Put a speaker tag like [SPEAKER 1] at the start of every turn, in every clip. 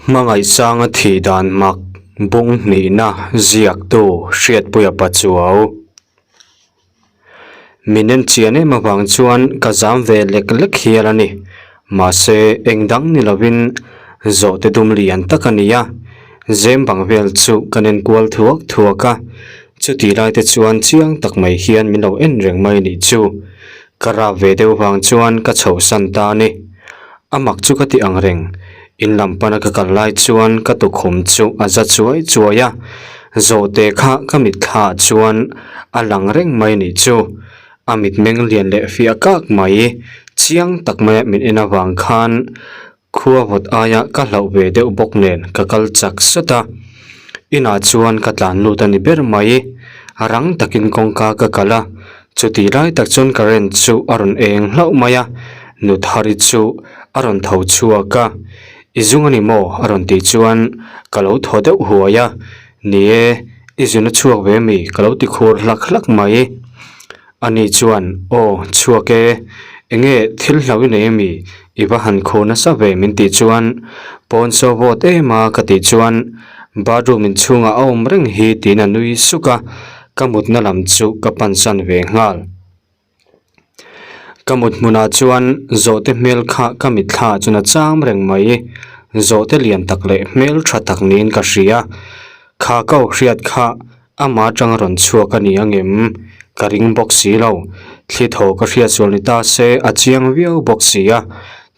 [SPEAKER 1] Hmangaihsanga thih dan mak bung hnihna ziaktu Hriatpuia Pachuau. Min en chian em avang chuan ka zam ve lek lek hial a ni. Mahse eng dang ni lovin zawhte dum lian tak a ni a, zem bang vel chu kan en kual thuak thuak a, chutih lai te chuan chiang tak mai hian min lo en reng mai nih chu. Ka rap ve deuh vang chuan ka chhohsan ta a ni. A mak chu ka ti ang reng. In lam pana ka kal lai chuan ka tukhum chu a za chuai chuai a, zawhte kha ka mitthla ah chuan a lang reng mai nih chu. A mitmeng lian leh fiah kak mai, chiang tak maia min en avang khan khua vawt aia ka hlauh ve deuh bawk nen ka kal chak sawt a. Inah chuan ka tlan lut a ni ber mai. Rang takin kawngka ka kal a, Chutih lai tak chuan current chu a rawn eng hlauh mai a, Nuthari chu a rawn tho chhuak a, I zung a ni maw? a rawn tih chuan ka lo thaw deuh huai a, Ni e, i zun a chhuak ve mi? ka lo ti khur hlak hlak mai. Ani chuan, Aw, chhuak e, enge thil hlau i nei ami? I va han khur nasa ve min tih chuan pawn saw vawt em a ka tih chuan bathroom inchhungah a awm reng hi tiin a nui suk a, Ka mutna lam chu ka pansan ve nghal. Ka mut hmunah chuan zawhte hmel kha ka mitthla chuan a cham reng mai. Zawhte lian tak leh hmel tha tak niin ka hria. Kha ka aw hriat kha ama atanga rawn chhuak a ni angem? Ka ring bawk si lo. Thli thaw ka hriat sual ni ta se a chiang viau bawk si a.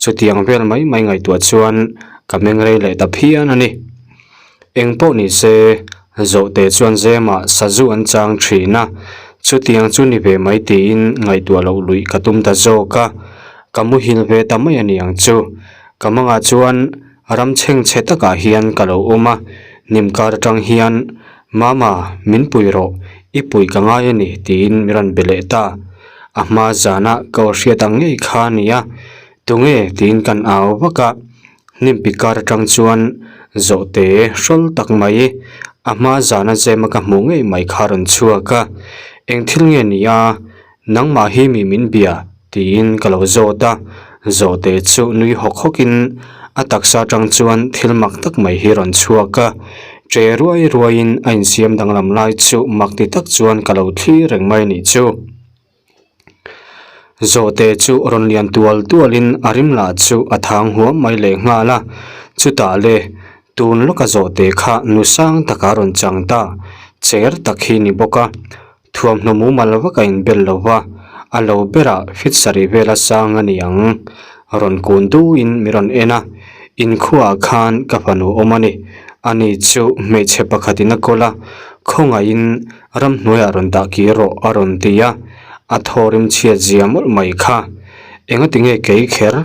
[SPEAKER 1] Chutiang vel mai mai ngaihtuah chuan ka meng rei leh ta phian a ni. Eng pawh ni se, zawhte chuan zemah sazu an chang thin a, chutiang chu ni ve mai tiin ngaihtuah loh luih ka tum ta zawk a, ka muhil ve ta mai a ni ang chu. Ka mangah chuan ram chhengchhe takah hian ka lo awm a, hnim kar atang hian, Mama, min pui rawh, i pui ka ngai a ni tiin min rawn be leh ta. A hma zana ka aw hriat ang ngei kha a ni a, tunge tiin kan au vak a. Hnim pikar atang chuan zawhte hrawl tak mai a hma zana zema ka hmuh ngei mai kha a rawn chhuak a, eng thil nge ni a nangmah hi mi min bia tiin ka lo zawt a, zawhte chu nui hawk hawk in a taksa atang chuan thil mak tak mai hi a rawn chhuak a, che ruai ruai in a insiam danglam lai chu mak ti tak chuan ka lo thlir reng mai a nih chu. Zawhte chu rawn lian tual tualin a rim lah chu a thang huam mai leh nghal a, chutah le tun lawka zawhte kha nu sang taka rawn chang ta cher tak hi ni bawk a, thuamhnaw mumal vak a inbel lo va, a lo berah fit sarih vela sang a ni ang. Rawn kun duhin mi rawn en a, inkhuaah khan ka fanu awm a ni, ani chu hmeichhe pakhatin a kawl a, khawngaihin Ramhnuaiah rawn dah kir rawh a rawn ti a, a thaw rim chhiat zia mawlh mai kha. Engati nge kei kher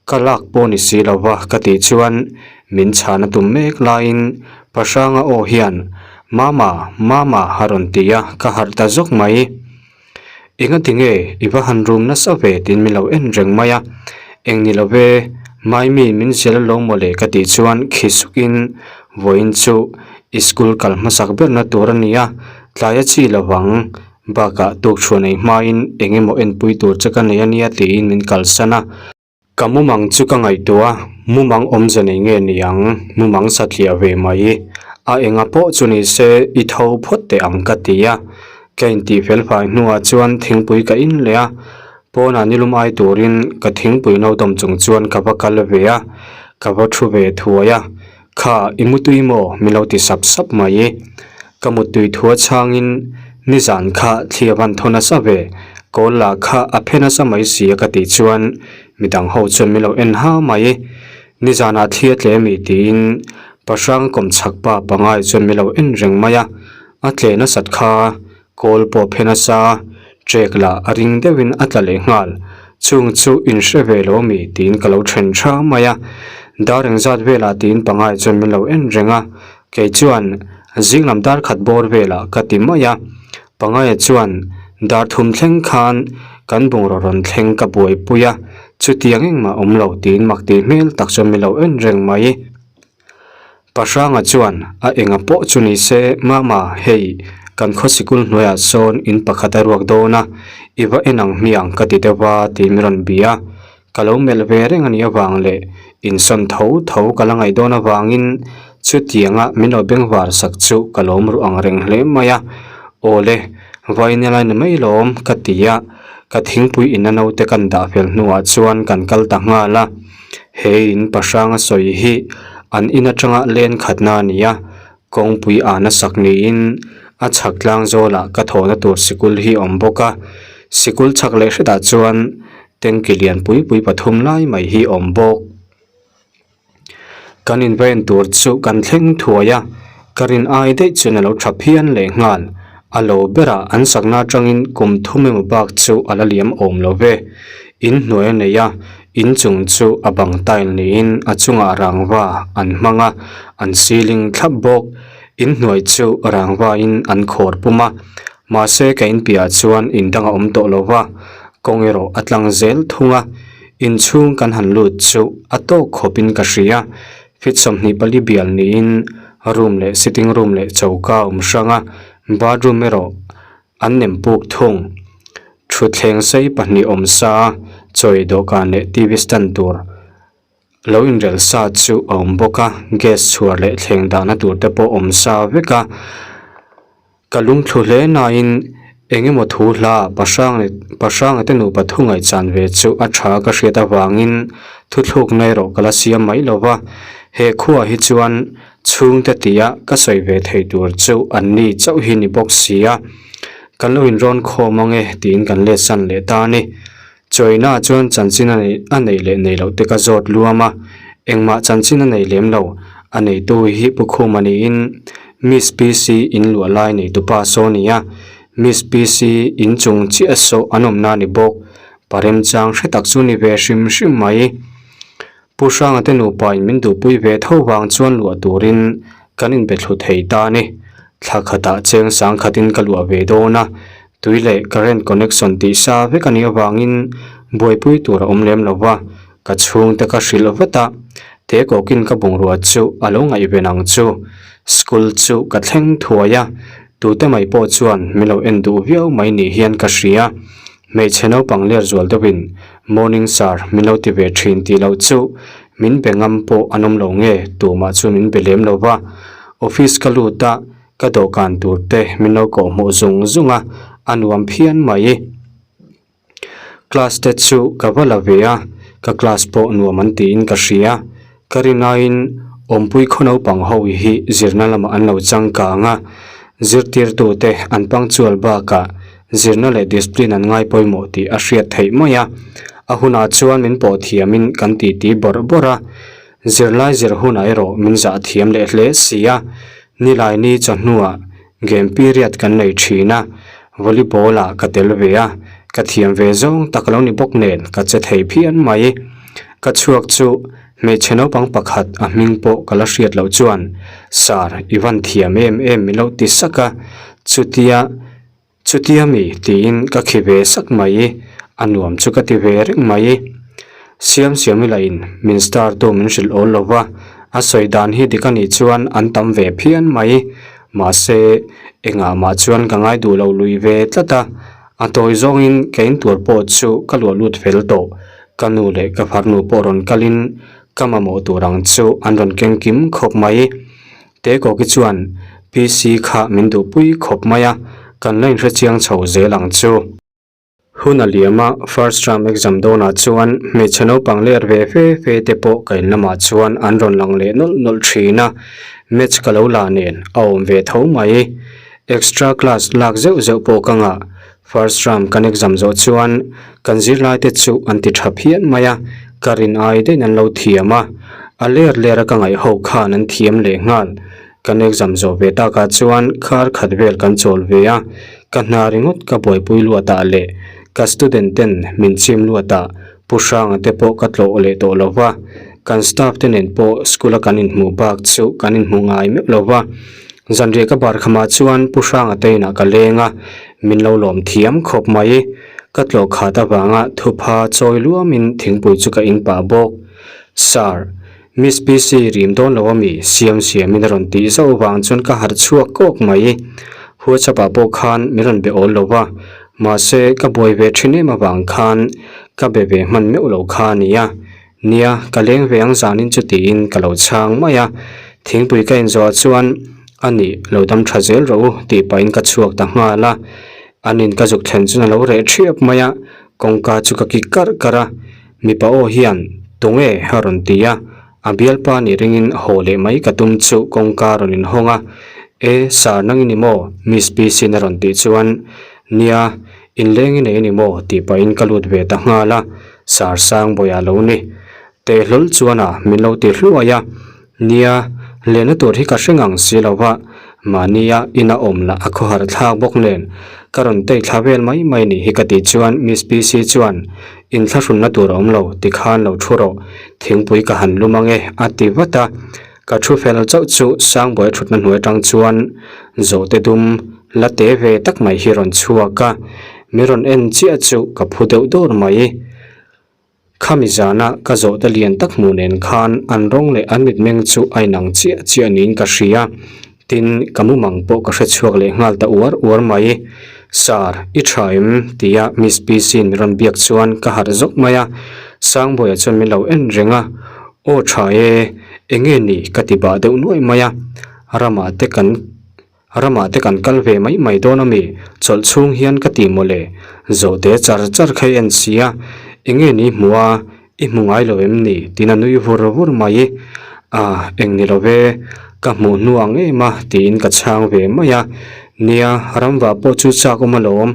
[SPEAKER 1] ka lak pawh ni si lo va ka tih chuan min chhan a tum mek laiin Pahranga aw hian Mama, Mama a rawn ti a, ka harh ta zawk mai. Engati nge i va han rum nasa ve tiin min lo en reng mai a, eng ni lo ve, Maimi min zial alawm mawle ka tih chuan khi sukin vawiin chu I school kal hmasak berna tur a nia, tlai a chi lovang. Bakah tukchhuah nei hmain eng emaw enpui tur che ka nei a nia tiin min kalsan a. Ka mumang chu ka ngaihtuah a, mumang awmze nei nge ni ang, mumang satliah ve mai. A enga pawh chu ni se i tho phawt teh ang ka ti a. Ka intih fel fai hnuah chuan thingpui ka in leh a, pawnah nilum ai turin ka thingpui no dawm chung chuan ka va kal ve a, ka va thu ve thuai a. Kha i mutui maw min lo ti sap sap mai. Ka muttui thu a chhangin nizan kha thli a van thaw nasa ve, kawl lah kha a phe nasa mai si a ka tih chuan midang ho chuan min lo en ha mai. Nizanah thli a tle mi tiin Pahrang kawmchhak pa pangai chuan min lo en reng mai a, a tle nasat kha Kawl pawh phe nasa, trek lah a ring deuhin a tla leh nghal. Chung chu in hre ve lo ami tiin ka lo then tha mai a. Dar engzat velah tiin pangai chuan min lo en reng a, kei chuan zing lam dar khat bawr velah ka ti mai a. Pangaia chuan dar thum thleng khan kan bungraw rawn thleng ka buaipui a, chutiang engmah awm lo tiin mak tih hmel tak chuan min lo en reng mai. Pahranga chuan a enga pawh chu ni se Mama hei kan khaw sikul hnuaiah sawn in pakhat a ruak dawn a, i va en ang hmiang ka ti deuh va tih min rawn bia. Ka lo melh ve reng a nih avang leh insawn tho tho ka la ngaih dawn avangin chutianga min lo bengvar sak chu ka lawm ruh ang reng hle mai a. Aw le, vawiin lai ni mai lawm ka ti a, ka thingpui ina naute kan dah fel hnuah chuan kan kal ta nghal a. He in pahranga sawi hi an in atanga len khatna a ni a, Kawngpui a sak niin a chhak tlang zawlah ka thawhna tur sikul hi a awm bawk a, sikul chhak leh hretah chuan tanky lian pui pui pathum lai mai hi a awm bawk. Kan inva en tur chu kan thleng thuai a, ka rin ai daih chuan a lo tha phian leh nghal, a lo berah an sakna atangin kum thum emaw bak chu a la liam awm lo ve, inhnuai a nei a, In chung chu a bang tile niin a chungah rangva an hmang a, an ceiling thlap bawk. In hnuai chu rangva in an khawr pum a, mahse ka in piahah chuan in dang a awm tawh lo va, kawng erawh a tlang zel thung a. In chhung kan han lut chu a tawk khawp in ka hria, feet 24 bial niin room leh sitting room leh choka a awm hrang a, bathroom erawh An nem puk thung. Thutthleng sei pahnih awm sa a, chawi dawhkan leh TV stand tur lo inrel sa chu a awm bawk a, gas chhuar leh thleng dahna tur te pawh awm sa vek a. Ka lungthlu hle nain eng emaw thu hla pahrang leh pahranga te nupa thu ngaihchan ve chu a tha ka hriat avangin thuthlukna erawh ka la siam mai lo va, he khuaah hi chuan Chhungte tia ka sawi ve thei tur chu an ni chauh hi ni bawk si a, kan lo inrawn khawm ang e tiin kan let san leh ta a ni. Chawina chuan chanchin a neih a neih leh nei loh te ka zawt luam a, engmah chanchin a nei lem lo, a neitu hi Pu Khuma niin Miss PC in luah lai neitupa saw a ni a, Miss PC in chung chiah saw an awmna a ni bawk, pa remchang hre tak chu ni ve hrim hrim mai. Pu Hranga te nupa in min duhpui ve tho vang chuan luah turin kan inbe thlu thei ta a ni. Thla khatah cheng sang khatin ka luah ve dawn a, tui leh current connection tih sa vek a nih avangin buaipui tur a awm lem lo va, ka chhungte ka hrilh vat a, te kawkin ka bungrua chu a lo ngaihven ang chu. School chu ka thleng thuai a, tute mai pawh chuan min lo en duh viau mai ni hian ka hria. Hmeichhe naupang ler zual deuhin Morning sir min lo ti ve thin tih loh chu min be ngam pawh an awm lo nge tumah chu min be lem lo va. Office ka lut a, ka dawhkan tur te min lo kawh hmuh zung zung a, a nuam phian mai. Class te chu ka va la ve a, ka class pawh nuam an tiin ka hria. Ka rinaiin awmpui khaw naupang ho hi zirna lamah an lo changkang a, zirtirtute an punctual bakah zirna leh discipline an ngai pawimawh tih a hriat theih mai a. A hunah chuan min pawh thiamin kan titi bawrh bawrh a, zirlai zir hunah erawh min zah thiam leh hle si a. Nilaini chawhnuah game period kan nei thin a, volleyball ah ka tel ve a, ka thiam ve zawng tak lo ni bawk nen ka che thei phian mai. Ka chhuak chu hmeichhe naupang pakhat a hming pawh ka la hriat loh chuan Sir i van thiam em em min lo ti sak a, chutia chutia mi tiin ka khi ve sak mai, a nuam chu ka ti ve reng mai. Siam siam ila in min star tu min hrilh awl lo va, a sawi dan hi dik a nih chuan an tam ve phian mai, mahse engah mah chuan ka ngai duh lo lui ve tlat a, a tawi zawngin ka in tur pawh chu ka luah lut fel tawh, ka nu leh ka farnu pawh rawn kalin ka mamawh tur ang chu an rawn keng kim khawp mai. Tekawki chuan PC kha min duhpui khawp mai a, kan la inhrechiang chho zel ang chu. Hun a liam a, first term exam dawnah chuan hmeichhe naupang ler ve fe fe te pawh ka in lamah chuan an rawn lang leh nawlh nawlh thin a, maths ka lo la nen a awm ve tho mai. Extra class lak zeuh zeuh pawh ka ngah. First term kan exam zawh chuan kan zirlai te chu an ti tha phian mai a, ka rin ai daih an lo thiam a, a ler ler a ka ngaih ho khan an thiam leh nghal. Kan exam zawh ve takah chuan khar khat vel kan chawl ve a, ka hna ringawt ka buaipui luatah leh ka student ten min chim luatah Pu Hranga te pawh ka tlawh leh tawh lo va, kan staff te nen pawh school a kan inhmuh bak chu kan inhmu ngai meuh lo va. Zanriah ka bar khamah chuan Pu Hranga te inah ka leng a, min lo lawm thiam khawp mai. Ka tlawh khat avanga thupha chawi luamin thingpui chu ka in pah bawk. Sir. Miss PC rim dawn lo ami? Siam siamin a rawn tih zauh vang chuan ka harh chhuak kawk mai. WhatsApp ah pawh khan min rawn be awl lo va. Mahse, ka buai ve thin em avang khan ka be ve hman meuh lo kha a nia. Nia, ka leng ve ang zanin chu tiin ka lo chhang mai a. Thingpui ka inzawh chuan a nih lo dam tha zel rawh u tih pahin ka chhuak ta nghal a. An in ka zuk thlen chuan a lo reh thiap mai a, kawngka chu ka kik karh karh a. Mipa aw hian, Tunge? a rawn ti a. A bialpa nih ringin haw leh mai ka tum chu kawngka rawn inhawng a, E, sir nang i ni maw? Miss Pc-in a rawn tih chuan, Nia, inleng i nei a ni maw? tih pahin ka lut ve ta nghal a, Sir Sangbawiah lo ni. Teh hlawl chuan a min lo ti hluai a, Nia, lehna tur hi ka hre ngang si lo va, mahnia ina awm lah a khawhar thlak bawk nen, ka rawn tei thla vel mai mai nih hi ka tih chuan Miss Pc chuan, Inthlahrunna tur a awm lo, tikhan lo thu rawh, thingpui ka han lum ange a ti vat a, ka thu fel chauh chu Sangbawi thutna hnuai atang chuan zawhte dum la te ve tak mai hi rawn chhuak a, min rawn en chiah chu ka phu deuh dawr mai. Khami zana ka zawhte lian tak hmuh nen khan an rawng leh an mitmeng chu a inang chiah chiah niin ka hria. Tin, ka mumang pawh ka hre chhuak leh nghal ta uar uar mai. Sir, i tha em? tia Miss PC-in min rawn biak chuan ka harh zawk mai a. Sangbawiah chuan min lo en reng a, Aw tha e, enge ni? ka ti bah deuh nuaih mai a. Ramah te kan Ramah te kan kal ve mai mai dawn a mi? Chawlh chhung hian ka ti mawle. Zawhte char char kha i en si a, enge ni hmuh a? I hmu ngai lo em ni? Tiin a nui vur vur mai. Ah, eng ni lo ve, ka hmuh hnu ang em a, tiin ka chhang ve mai a. Nia, ramvah pawh chu chak awm alawm.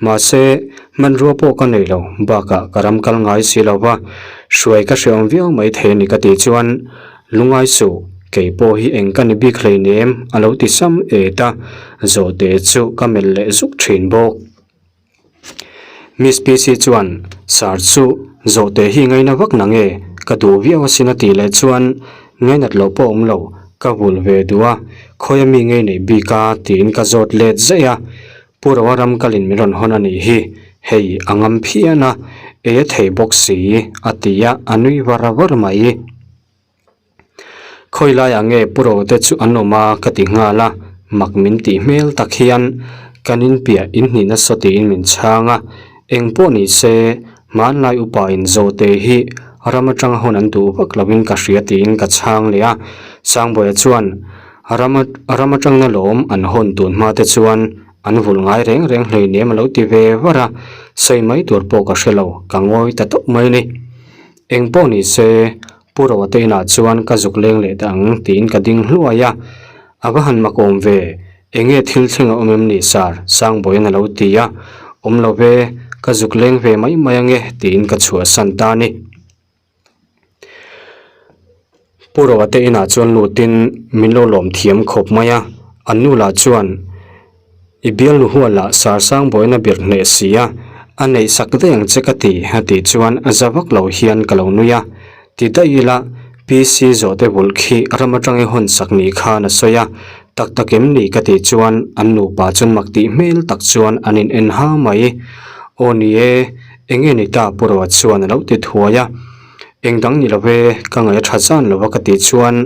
[SPEAKER 1] Mahse, hmanrua pawh ka nei lo, bakah ka ram kal ngai si lo va, hruai ka hre awm viau mai thei a ni ka tih chuan, Lungai suh, kei pawh hi eng ka ni bik hleinem, a lo ti sam et a, zawhte chu ka melh leh zuk thin bawk. Miss PC chuan, Sir chu zawhte hi ngaina vak na nge? Ka duh viau asin a tih leh chuan, Ngainat loh pawh awm lo, ka vul ve duh a, khawi ami ngei neih bik a? tiin ka zawt let zaih a. Pu Roa ram kalin min rawn hawn a nih hi, hei a ngam phian a, ei a thei bawk si, a ti a, a nui var var mai. Khawi laiah nge Pu Ro te chu an awm a ka ti nghal a, mak min tih hmel tak hian kan inpiah inhnih nasa tiin min chhang a, eng pawh ni se hmanlai upa in zawhte hi ram atanga hawn an duh vak lovin ka hria tiin ka chhang leh a, Sangbawiah chuan ram ram atangna lawm an hawn tun hma te chuan an vulh ngai reng reng hleinem a lo ti ve var a, sawi mai tur pawh ka hre lo, ka ngawi ta tawp mai a ni. Eng pawh ni se, Pu Roa te inah chuan ka zuk leng leh ta ang tiin ka ding hluai a. A va han mak awm ve, enge thil thleng a awm em ni sir? Sangbawiin a lo ti a. Awm lo ve, ka zuk leng ve mai mai ange tiin ka chhuahsan ta a ni. Pu Roa te inah chuan lutin min lo lawm thiam khawp mai a, an nu lah chuan, I bialnu hual ah sar sang bawiin a birh hneh si a, a neih sak daih ang che ka ti a tih chuan a za vak lo hian ka lo nui a. Ti daih ila, PC zawhte vulh khi ram atang i hawn sak ni khan a sawi a, tak tak em ni ka tih chuan an nupa chuan mak tih hmel tak chuan an in en ha mai. Aw ni e, enge ni ta Pu Roa chuan a lo ti thuai a. Eng dang ni lo ve, ka ngaih a tha zan lo a ka tih chuan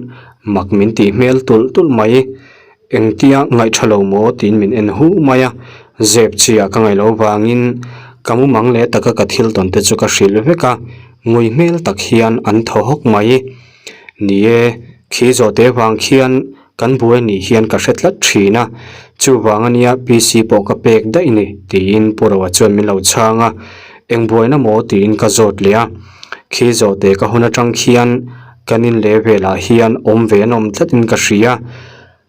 [SPEAKER 1] mak min tih hmel tulh tulh mai. Engtia ngaihṭha lo maw tiin min en hu mai a, zep chiah ka ngaih loh vangin ka mumang leh taka ka thil tawn te chu ka hrilh vek a, ngui hmel tak hian an thaw hawk mai. Ni e, khi zawhte vang khian kan buai nih hian ka hre tlat ṭhin a, chuvang ania PC pawh ka pek daih ni tiin Pu Roa chuan min lo chhang a, eng buaina maw tiin ka zawt leh a, khi zawhte ka hun aṭang khian Kan in leh velah hian awm ve an awm tlatin ka hria.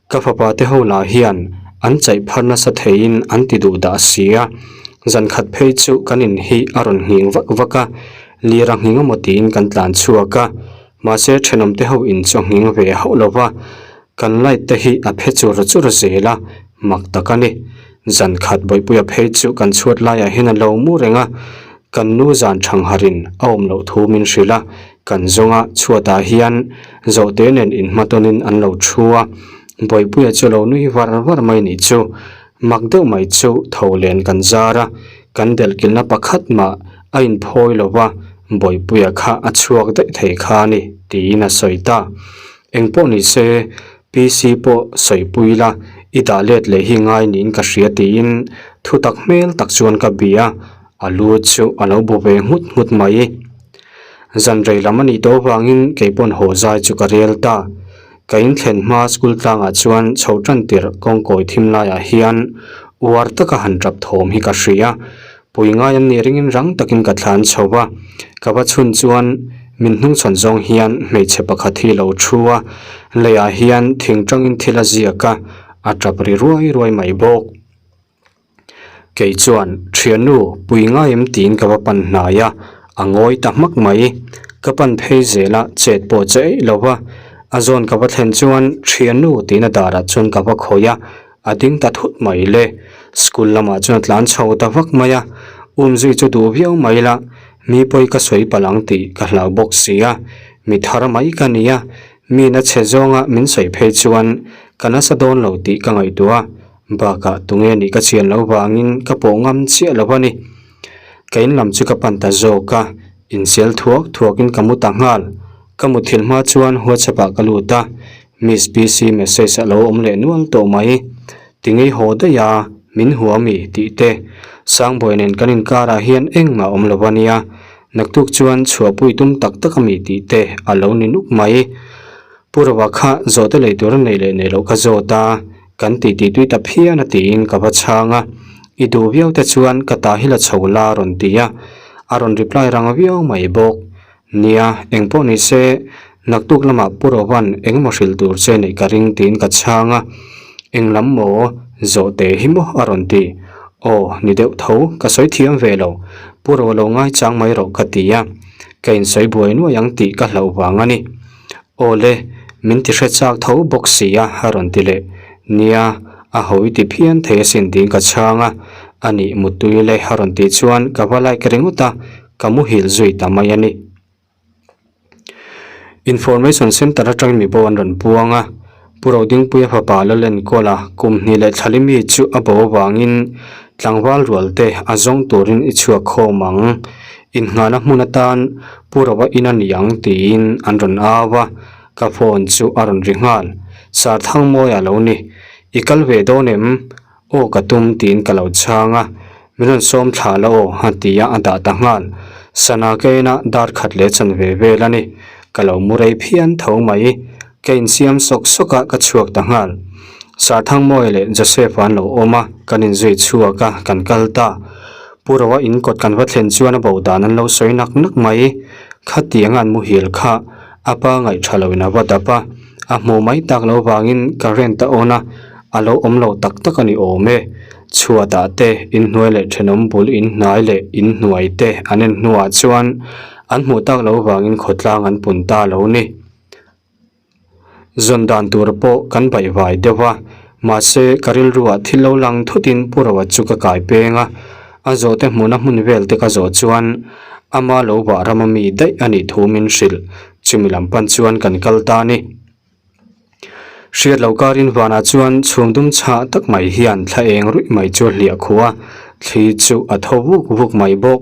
[SPEAKER 1] Ka fapa te ho lah hian an chaih phar nasa theiin an ti duh dah si a. Zan khat phei chu kan in hi a rawn nghing vak vak a, lir a nghing amaw tiin kan tlan chhuak a. Mahse thenawm te ho in chu a nghing ve hauh lo va, kan light te hi a phe chur chur zel a, mak tak a ni. Zan khat bawihpuia phei chu kan chhuat laiah hian a lo mu reng a, kan nu zan thangharin a awm loh thu min hrilh a, Kan zawnga chhuatah hian zawhte nen inhmatawnin an lo thu a, Bawihpuia chu lo nui var var mai nih chu. Mak deuh mai chu tho len kan zar a, kan delhkilhna pakhat mah a inphawi lo va, Bawihpuia kha a chhuak daih thei kha a ni, tiin a sawi ta. Engpawh ni se, PC pawh sawipui la, I dah let leh hi ngai niin ka hria tiin thu tak hmel tak chuan ka bia a, a lu chu a lo bu ve nghut nghut mai. Zan rei lam a nih tawh avangin kei pawn haw zai chu ka rel ta. Ka inthlen hma school tlangah chuan chho tan tirh kawngkawi thim laiah hian uar taka han tap thawm hi ka hria. Pui ngai an nih ringin rang takin ka thlan chho va, ka va chhun chuan min hnungchhawn zawng hian hmeichhe pakhat hi lo thu a, leiah hian thing tangin thil a ziak a, a tap ri ruai ruai mai bawk. Kei chuan, Thiannu, pui ngai em tiin ka va pan hnai a, a ngawi ta hmak mai. Ka pan phei zel a, chet pawh che eih lo va, a zawn ka va thlen chuan, Thiannu tiin a darah chuan ka va khawih a, A ding ta thut mai le. School lamah chuan a tlan chho ta vak mai a, umzui chu duh viau mai la, mi pawi ka sawi palh ang tih ka hlau bawk si a, mi thar mai ka ni a, mi na chhe zawnga min sawi phei chuan ka nasa dawn lo tih ka ngaihtuah a, bakah tunge nih ka chian loh vangin ka pawh ngam chiah lo a ni. Ka in lam chu ka pan ta zawk a, insial thuak thuakin ka mu ta nghal. Ka muthilh hma chuan WhatsApp ah ka lut a, Miss PC message a lo awm leh nual tawh mai. Tingei haw daih a, min hua mi tih te. Sangbawi nen kan inkarah hian engmah awm lo a nia, naktuk chuan chhuahpui tum tak tak a mi tih te a lo ni nuk mai. Pu Rova kha zawhte lei tur a nei leh nei loh ka zawt a, kan titi tui ta phian a tiin ka va chhang a, i duh viau te chuan ka ta hi la chho la a rawn ti a, a rawn reply rang viau mai bawk. Nia, eng pawh ni se, naktuk lamah Pu Rovan eng emaw hrilh tur che neih ka ring tiin ka chhang a, eng lam maw, zawhte hi maw a rawn ti. Aw, ni deuh tho, ka sawi thiam ve lo, Pu Ro lo ngaichang mai rawh ka ti a, ka insawi buai nuai ang tih ka hlauh vang a ni. Aw le, min ti hre chak tho bawk si a a rawn ti leh. Nia, a hawi ti phian thei asin tiin ka chhang a, anih muttui le a rawn tih chuan ka va like ringawt a, Ka muhil zui ta mai a ni. Information Centre atangin mi bo an rawn buang a, Pu Rodingpuia fapa la lenkawl a, kum hnih leh thlali mi chu a bo avangin tlangval rual te a zawng turin i chhuak khawm ang. Innghahna hmun atan Pu Rova in a ni ang tiin an rawn au a, ka phone chu a rawn ri nghal. Sarthangmawia lo ni. I kal ve dawn em? Aw ka tum tiin ka lo chhang a, min rawn sawm thla la aw a ti a, a dah ta nghal. Sana ka en a, dar khat leh chan ve vel a ni. Ka lo mu rei phian tho mai. Ka insiam sawk sawk a, ka chhuak ta nghal. Sarthangmawia leh Joseph-a an lo awm a, kan inzui chhuak a, kan kal ta. Pu Roa in kawt kan va thlen chuan a bo dan an lo sawi nak nak mai. Khatiang an muhil kha a pa ngaih tha loin a va dap a, a hmuh mai tak lo vangin current a on a, a lo awm lo tak tak a ni awm e. Chhuatah te inhnuai leh thenawm bul inhnai leh inhnuai te an en hnuah chuan an hmuh tak lo vangin khawtlang an pun ta lo ni. Zawn dan tur pawh kan baihvai deuh a, mahse ka rilruah thil lo lang thutin Pu Roa chu ka kai peng a, a zawhte hmuhna hmun vel te ka zawh chuan ama lo vah rama mi daih a nih thu min hrilh, chumi lam pan chuan kan kal ta a ni. Hriat loh karin vanah chuan chhum dum chhah tak mai hian thla eng ruih mai chu a hliah khuh a, thli chu a tho vuk vuk mai bawk.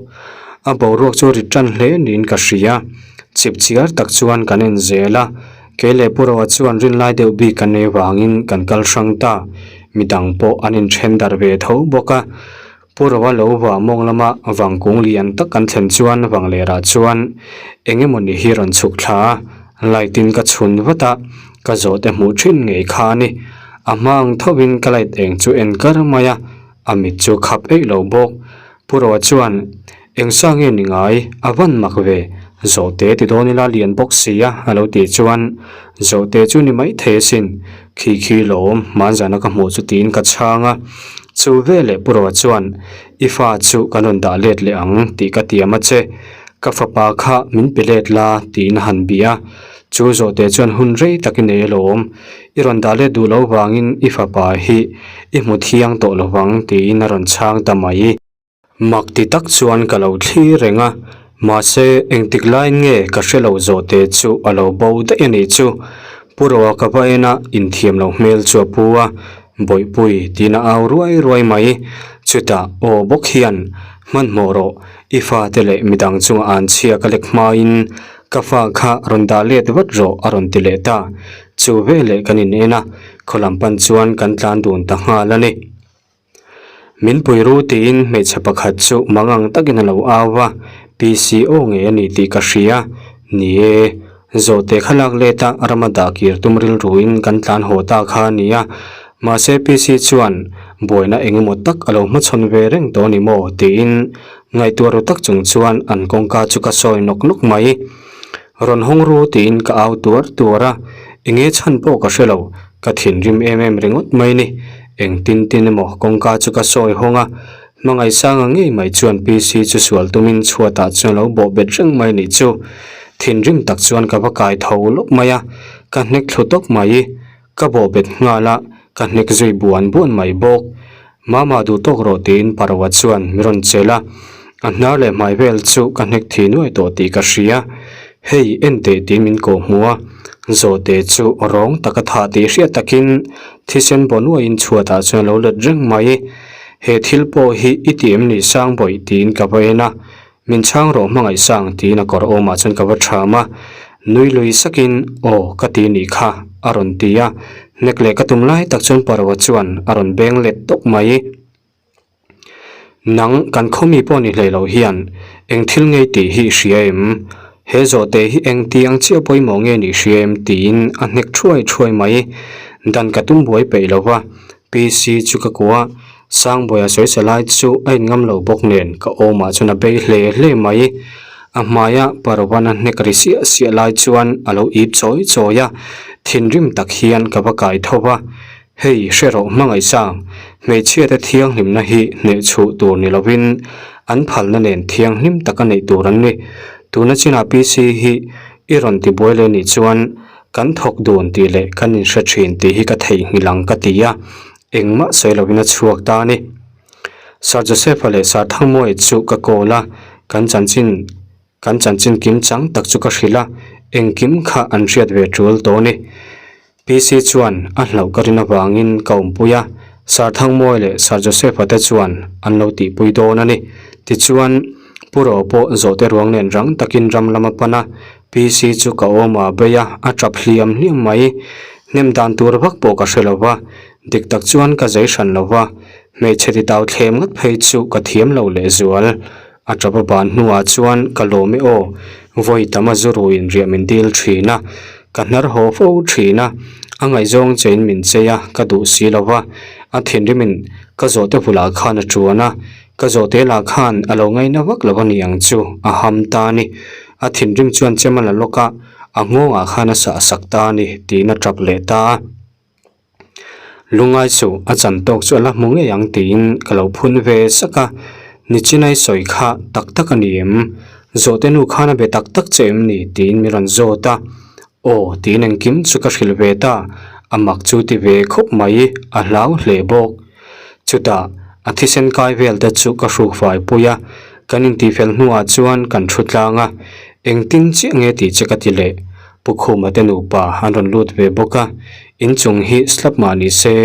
[SPEAKER 1] A boruak chu rit tan hle niin ka hria. Chip chiar tak chuan kan en zel a, kei leh Pu Roa chuan rinlai deuh bik kan nei vangin kan kal hrang ta. Midang pawh an inthen darh ve tho bawk a. Pu Roa lo va mawng lama vangkung lian tak kan thlen chuan vanglerah chuan eng emawni hi rawn chhuk thla a, light in ka chhun vat a, ka zawhte hmuh thin ngei kha a ni. A hma ang thovin ka light eng chu en kar mai a, a mit chu khap eih lo bawk. Pu Roa chuan, Eng sa nge ni ngai, a van mak ve, zawhte ti dawn ila lian bawk si a a lo tih chuan, Zawhte chu ni mai thei asin, khi khi lawm, hmanzana ka hmuh chu tiin ka chhang a. Chu veleh Pu Roa chuan, I fa chu kan rawn dah let leh ang tih ka tiam a che, ka fapa kha min pe let la tiin a han bih a. Chu zawhte chuan hun rei tak i nei alawm, i rawn dah let duh lo vangin i fapa hi i hmu thiang tawh lovang tiin a rawn chhang ta mai. Mak ti tak chuan ka lo thlir reng a, mahse engtik laiin nge ka hre lo zawhte chu a lo bo daih a nih chu. Pu Roa ka va en a, inthiam lo hmel chu a pu a, Bawihpui tiin a au ruai ruai mai. Chutah aw bawk hian, Hmanhmawh rawh, i fate leh midang chunga an chhia ka lek hmain ka fa kha rawn dah let vat rawh a rawn ti leh ta. Chu veleh kan in en a, khaw lam pan chuan kan tlan dun ta nghal a ni. Min pui ru tiin hmeichhe pakhat chu mangang takin a lo au va, PCO ngei a ni tih ka hria. Ni e, zawhte kha lak let a rama dah kir tum rilruin kan tlan haw ta kha a ni a. Mahse PC chuan buaina eng emaw tak a lo hmachhawn ve reng tawh a ni maw tiin ngaihtuah ru tak chung chuan an kawngka chu ka sawi nawk nawk mai. Rawn hawng ru tiin ka au tuar tuar a, enge chhan pawh ka hre lo, ka thinrim em em ringawt mai ni. Engtin tin emaw kawngka chu ka sawi hawng a, hmangaihsanga ngei mai chuan PC chu sual tumin chhuatah chuan lo bawh bet reng mai nih chu. Thinrim tak chuan ka va kai tho lawk mai a, ka hnek thlu tawp mai. Ka bawh bet nghal a, ka hnek zui buan buan mai bawk. Mama duh tawk rawh tiin Parwa chuan mi rawn chelh a, a hnar leh hmai vel chu ka hnek thi nuai tawh tih ka hria. Hei en teh tiin min kawh hmu a, zawhte chu rawng taka thah tih hriat takin thisen baw nuaiin chhuatah chuan a lo let reng mai. He thil pawh hi i ti em ni Sangbawih tiin ka va en a, Min chhang rawh hmangaih sang tiin a kawr awmah chuan ka va ṭham a, nui lui sakin aw ka ti nih kha a rawn ti a, hnek leh ka tum lai tak chuan Parwa chuan a rawn beng let tawp mai. Nang kan khawmi pawh ni hlei loh hian eng thil ngei tih hi i hria em? He zawhte hi eng ti ang chiah pawimawh nge nih hria em tiin a hnek thuai thuai mai. Dan ka tum buai peih lo va, PC chu ka kuah a, Sangbawiha sawi lai chu a inngam lo bawk nen ka awmah chuan a bei hle hle mai. A hmaia Parwana hnek ri siah siah lai chuan a lo ip chawi chawi a, thinrim tak hian ka va kai tho va. Hei hre rawh hmangaihsang, hmeichhiate thianghlimna hi hnehchhuh tur ni lovin an phalna nen thianghlim taka neih tur an ni. Tuna chinah PC hi i rawn tibuai leh nih chuan kan thawk dun tih leh kan inhre thin tih hi ka theihnghilh ang ka ti a. Engmah sawi lovin a chhuak ta a ni. Sir Joseph-a leh Sir Thangmuaia chu ka call a, kan chanchin kan chanchin kim chang tak chu ka hrilh a, engkim kha an hriat ve tul tawh a ni. PC chuan a hlauh ka rin avangin ka awmpui a, Sir Thangmuaia leh Sir Joseph-a te chuan an lo tihpui dawn a ni. Tichuan, Pu Ro pawh zawhte ruang nen rang takin ram lam a pan a, PC chu ka awm a bei a, a tap hliam hliam mai. Hnem dan tur vak pawh ka hre lo va, dik tak chuan ka zei hran lo va, hmeichhe ti tau thlem ngat phei chu ka thiam lo lehzual. A tap a ban hnuah chuan ka lawm e aw, vawi tam a zu ruin riah min dil thin a, ka hnar haw fo thin a, a ngaihzawng chein min chei a, ka duh si lo va, a thinrimin ka zawhte bulah khan a tuan a, ka zawhte lah khan a lo ngaina vak lo a ni ang chu, a ham ta a ni. A thinrim chuan chem a la lawk a, a nghawngah khan a sah sak ta a ni tiin a tap leh ta a. Lungai suh, a chan tawk chu a la hmu ngei ang tiin ka lo phun ve sak a, Nichinai sawi kha tak tak a ni em? Zawhte nu khan a be tak tak che em ni? tiin min rawn zawt a. Aw tiin engkim chu ka hrilh ve ta, a mak chu ti ve khawp mai, a hlau hle bawk. Chutah, a thisen kai vel te chu ka hruk fai pui a, kan intihfel hnuah chuan kan thu tlang a, engtin chiah nge tih che ka ti leh. Pu Khuma te nupa an rawn lut ve bawk a, inchung hi slap mah ni se,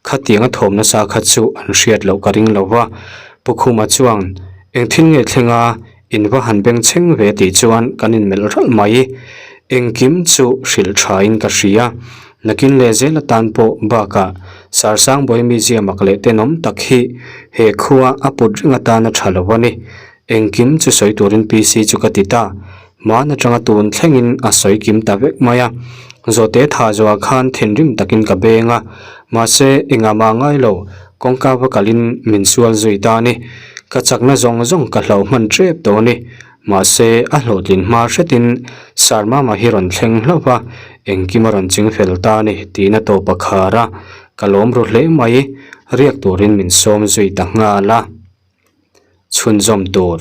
[SPEAKER 1] khatiang a thawm nasa kha chu an hriat loh ka ring lo va. Pu Khuma chuan, Engthil nge thleng a, in va han beng chheng ve tih chuan kan inmelh ralh mai. Engkim chu hrilh thain ka hria. Nakin leh zel atan pawh bakah Sarsangbawi mizia mak leh tenawm tak hi he khua a put reng atan a tha lo a ni. Engkim chu sawi turin PC chu ka ti ta. Hmaan atanga tun thlengin a sawi kim ta vek mai a. Zawhte tha zawhah khan thinrim takin ka beng a. Mahse engah mah ngai lo, kawngka va kalin min sual zui ta a ni. Ka chakna zawng zawng ka hlauh hman tep tawh a ni. Mahse, a hlawhtlin hma hretin Sarmama hi rawn thleng hlauh va, engkim a rawn ching fel ta a ni tiin a tawp a khar a, ka lawm ru hle mai, riak turin min sawm zui ta nghal a. Chhunzawm tur.